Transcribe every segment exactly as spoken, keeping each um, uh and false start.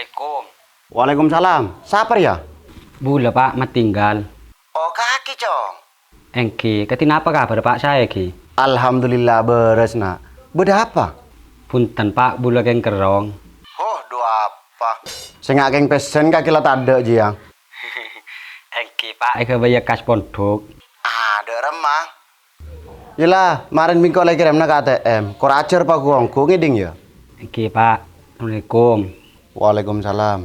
Assalamualaikum. Waalaikumsalam. Sapa rèya? Bulâ, Pak, Matinggal. Oh, kakè, Cong. Èngghi, kadhi napa kabhâr, Pak? Saè, ghi? Alhamdulillah, bârâs, Na'. Bâdâ apa? Bhunten, Pak, bulâ kèng kerrong. Huh, dhu apa? Sènga' kèng pèssèna kakè la tadâ', jiyâ. Èngghi, Pak, èghâbâyâ kas pondhuk. Adâ' remma. Yella, marèn bi' engko' la èkèrèmana ka A T M. Kor ajhâr pagu-ongghu ngèdhing, yâ. Èngghi, Pak. Assalamualaikum. Waalaikumsalam.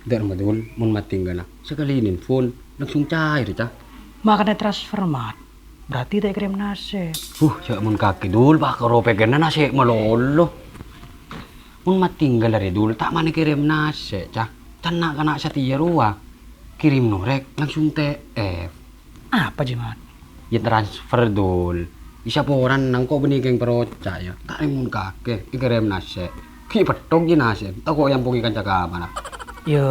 Dâ' remma, Dul, mon Mat Tinggal la. Sakalè nelpon, langsung cair, Ca. Makana transfer, Mat. Berarti ta' èkèrèm nasè'. Huh, jhâ' mon kakè, Dul, pakaro pèkkèrra nasè' malolo. Mon Mat Tinggal arè, Dul, ta' manè kèrèm nasè', Ca. Can na'-kana' satèya rowa. Kèrèm norèk, langsung T F. Apa, jiyâ, Mat? Yâ, transfer, Dul. Isa poran nangko' bânnè kèng paroca', yâ. Ta' rèng mon kakè, èkèrèm nasè'. Ghi' pettong ghi' nasè', tako' èampongè kanca kamarra. Yâ,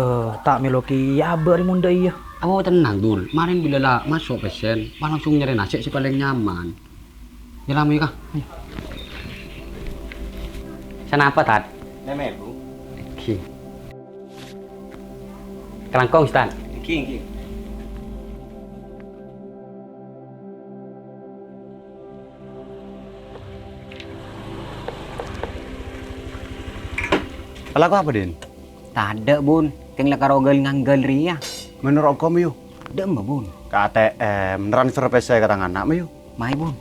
ta' mèlo kèya abâ' rèng mon dâ' iyâ. Apo tennang, Dul. Marèn bilâ la maso' pèssèna, pas langsung nyarè nasè' sè palèng nyaman. Yâ, la, mayu, Ka. Sanapa, Tad? Lèma èbu. Ghi. Kalangkong, Ustad. Èngghi, èngghi. Alako apa, Din? Tadâ', Bun. Kèng la karo ghâl-ngangghâl rèya. Menurut engko', mayu. Dâ'emma, Bun? Ka A T M, transfer pèssè ka tang ana', mayu. Mayu, Bun.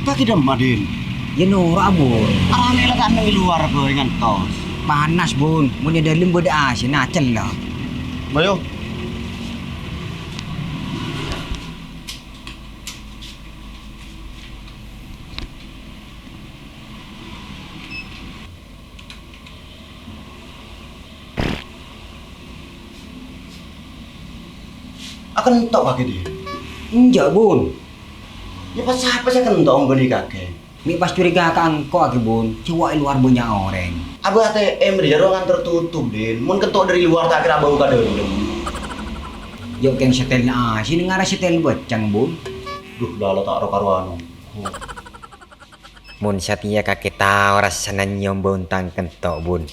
Kakè dâ'emma, Din? Yâ, noro'a, Bun. Arapa la kanna' è lowar bâriyâ ngantos? Panas, Bun. Mon è dâlem bâdâ A C-na, cella. Mayu. Akento' kakè, Din? Enjâ', Bun. Yâ, pas sapa sè kento' bânnè kakè? Mè' pas curiga ka engko' kakè, Bun. Sè wa' è lowar bânnya' orèng. Abâ' A T M rèya rowa nganter tutup, Din. Mon kento' dâri lowar ta' kèra bâu ka dâlem. Yâ, kèng setelna A C, nèngara setel bâcang, Bun. Duh, la, la, ta' ro-karowan. Mon satèya kakè tao rassana nyèyom bâuna tang kento', Bun.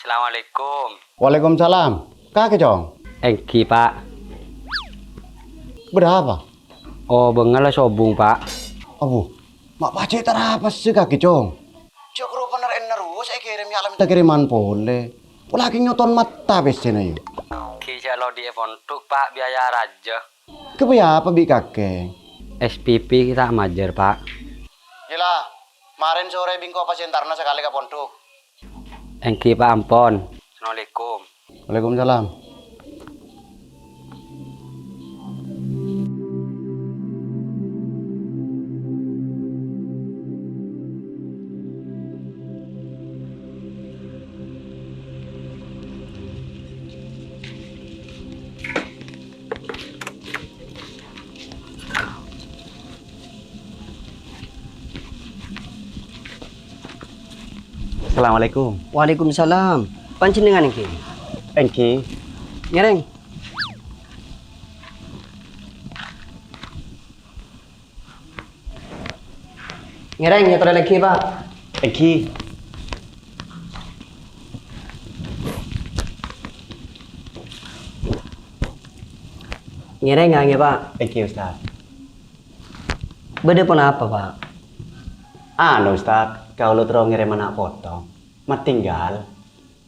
Assalamualaikum. Waalaikumsalam. Kakè, Cong? Èngghi, Pak. Bâdâ apa? Oh, bângal sobung, Pak. Abu, ma' pajhât tarapasè kakè, Cong? Jhâ' karo paner-èner rowa sè èkèrèm yâ la mènta kèrèman polè. Polana nyoton matta pèssèna, yâ. Ghi' sè alodi è pondhuk, Pak, biaya rajâ. Kabây apa bi' kakè? S P P ta' majâr, Pak. Yella, marèn sorè bi' engko' pas èntarana sakalè ka pondhuk. Èngghi, Pak, ampon. Assalamualaikum. Waalaikumsalam. Assalamualaikum. Waalaikumsalam. Panjhennengngan èngghi? Èngghi. Ngèrèng. Ngèrèng, nyètorè lagi, Pak. Èngghi. Ngèrèngnga, Pa'. Èngghi, Ustad. Bâdâ ponapa, Pa'? Anu, Ustad, kaulâ terro ngèrèm ana' poto. Matinggal.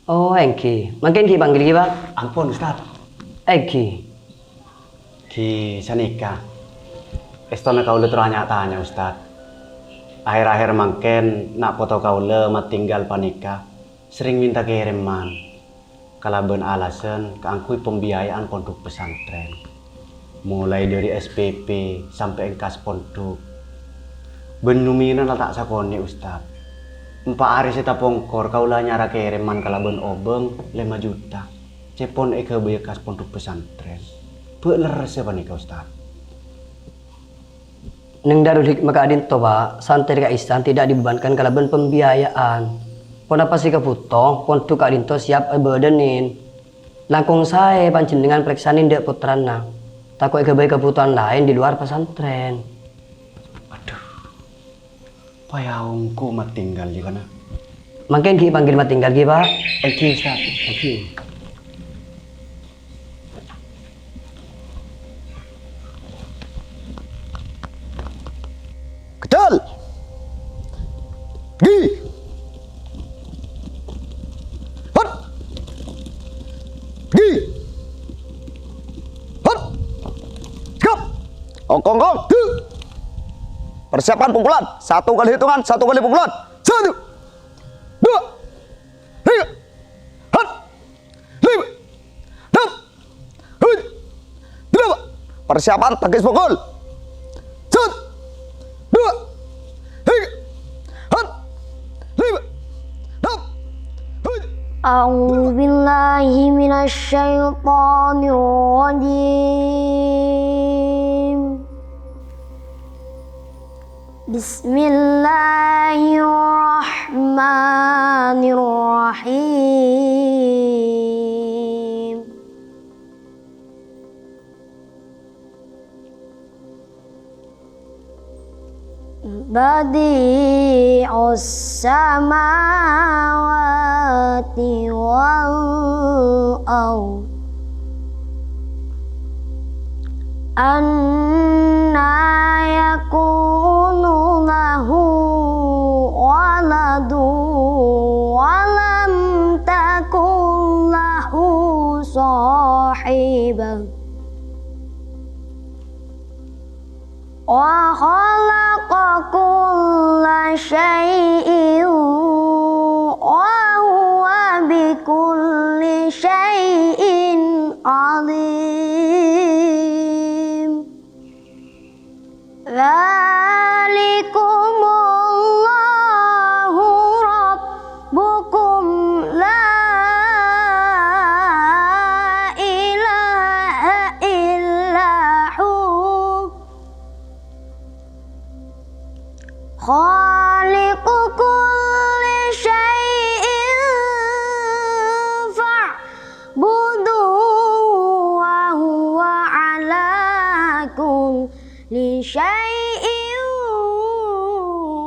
Oh, èngghi. Mangkèn ghi' panggil ghi, Pa'? Ampon, Ustad. Èngghi. Ghi sanèka. Èstona kaulâ terro nya-tanya, Ustad. Aher-aher mangkèn na' poto kaulâ matinggal panèka serrèng mènta kèrèman kalabân alasan kaangghuy pembiayaan pondhuk pesantren. Molaè dâri S P P sampè' kas pondhuk. Bân nominal la ta' sakonè', Ustad. Empa' arè sè tapongkor kaulâ nyara kèrèman kalabân obâng lèma juta. Cè' pon èghâbâyâ kas pondhuk pesantren. Bâ' lerressa panèka, Ustad. Neng Darul Hikmah ka'dinto, Pa', santrè ka'issa' tidak dibebankan kalabân pembiayaan. Ponapa sè èkabhuto, pondhuk ka'dinto siap èbâdânin. Langkong saè panjhennengngan parèksanè dâ' pottrana. Tako' èghâbây kabhutowan laèn di luar pesantren. Adhu, payaongku matinggal jâ kana. Mangkèn ghi' panggil matinggal ghi, Pa'. Èngghi, Ustad. Èngghi. Ketal. Gi. Hot. Gi. Hot. Siap. Ongkong, ongkong. Du. Persiapan pukulan. Satu kali hitungan, satu kali pukulan. Satu. Dua. Tiga. Hot. Lima. Enam. Tujuh. Delapan. Persiapan tangkis pukul. Satu. Dua. Tiga. Hot. Lima. Enam. Tujuh. أعوذ بالله من الشيطان الرجيم. بسم الله الرحمن الرحيم. بديع السماوات والأرض. أنى يكون له ولد ولم تكن له صاحبة وخلق كل شيء وهو بكل شيء عليم. ذلكم الله ربكم لا إله إلا هو خالق كل شيء فاعبده وهو على كل شيء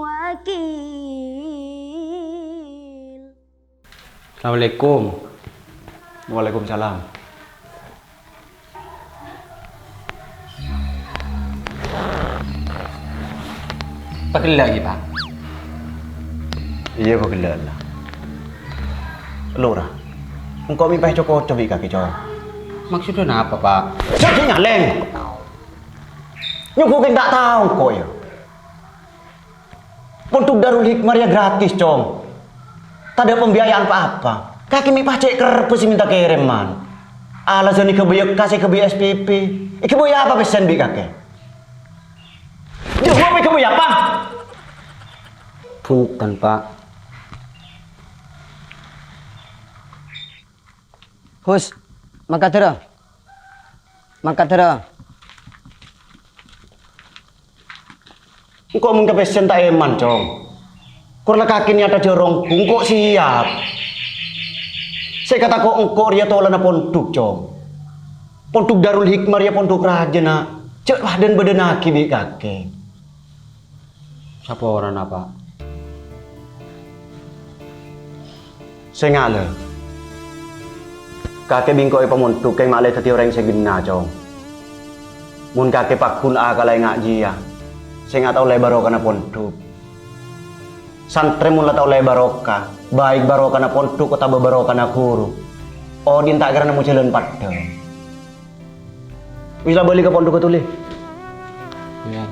وكيل. Assalamualaikum. Waalaikumsalam. Pagella' ghi, Pa'? Iyâ, pagella' la. Lora, engko' mè' pas co-koco bi' kakè, Cong. Maksudda napa, Pa'? Jhâ' ghi' nyalèng. Nyo'on ghi' ta' tao engko', yâ. Pondhuk Darul Hikmah rèya gratis, Cong. Tadâ' pembiayaan pa-apa. Kakè mè' pas cè' kerbhâ sè mènta kèrèman. Alasan èghâbâyâ kas, èghâbâyâ S P P. Èghâbâyâ apa pèssèna bi' kakè? Jawab, èghâbâyâ apa? Bhunten, Pa'. Hus, mangkat dârâ. Mangkat dârâ. Engko' mon ka pèssèna ta' èman, Cong. Kor la kakè nèyadhâ jhârong, engko' siap. Sè èkatako' engko' rèya tolana pondhuk, Cong. Pondhuk Darul Hikmah rèya pondhuk rajâ, Na'. Jhâ' la dhân-bâdhânaghi bi' kakè. Saporana, Pa'. Sènga' la. Kakè bi' engko' èpamondhuk kèng ma'lè dhâddhi orèng sè ghenna, Cong. Mon kakè paggun akalla ènga' jiyâ, sè ènga' ta' ollè barokana pondhuk. Santrè mon la ta' ollè barokah, baik barokana pondhuk otabâ barokana ghuru, odi'na ta' kèra nemmo jhâlân paddhâ. Wis la bâli ka pondhuk ghâ' Tuli. Iyâ.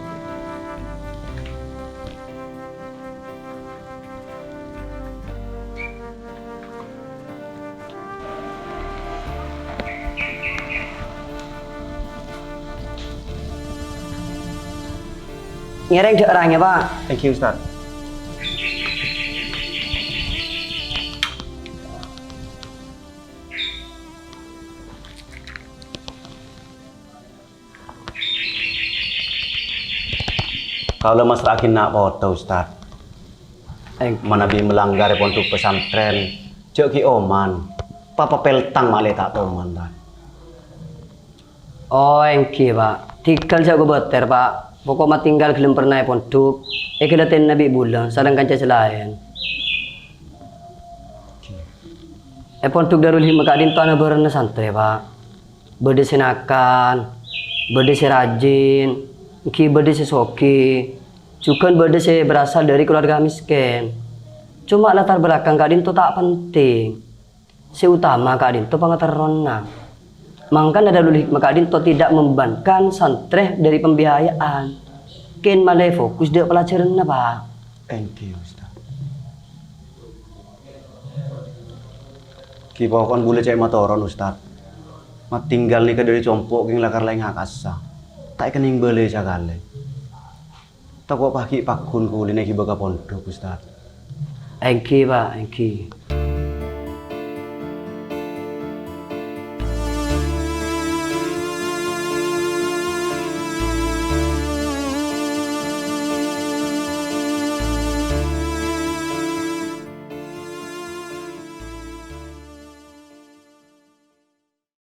Ngèrèng dhâ' rèng, yâ, Pa'. Thank you, Ustaz. Kaulâ massra'aghi na' poto, Ustaz. Èng- Manabi malanggar è pondhuk pesantren, jhâ' ghi' oman. Papa peltang malè ta' toman, Ustaz. Oh, èngghi, Pa'. Dhingghâl jhâ' kobâtèr, Pa'. Poko' matinggal ghellem pernah è pondhuk, èghâlâtèna bi' bulâ sareng kanca sè laèn. È pondhuk Darul Hikmah ka'dinto ana bârâna santrè, Pa'. Bâdâ sè nakal, bâdâ sè rajin, èngghi bâdâ sè soghi, jhughân bâdâ sè berasal dhâri kalowarga mèskèn. Coma latar belakang ka'dinto ta' penting. Sè utama ka'dinto pangaterrona. Mangkana Darul Hikmah ka'dinto tidak membebankan santrè dhâri pembiayaan. Kèng malè fokus dhâ' pelajaranna, Pa'. Èngghi, Ustaz. Ghi' pokon bulâ cè' matoron, Ustaz. Matinggal nèka dhâri compo' kèng la karla èngakassa. Ta' èkennèng bâlâi sakalè. Tako' paghi' paggun kulina èghibâ ka pondhuk, Ustaz. Èngghi, Pa', èngghi.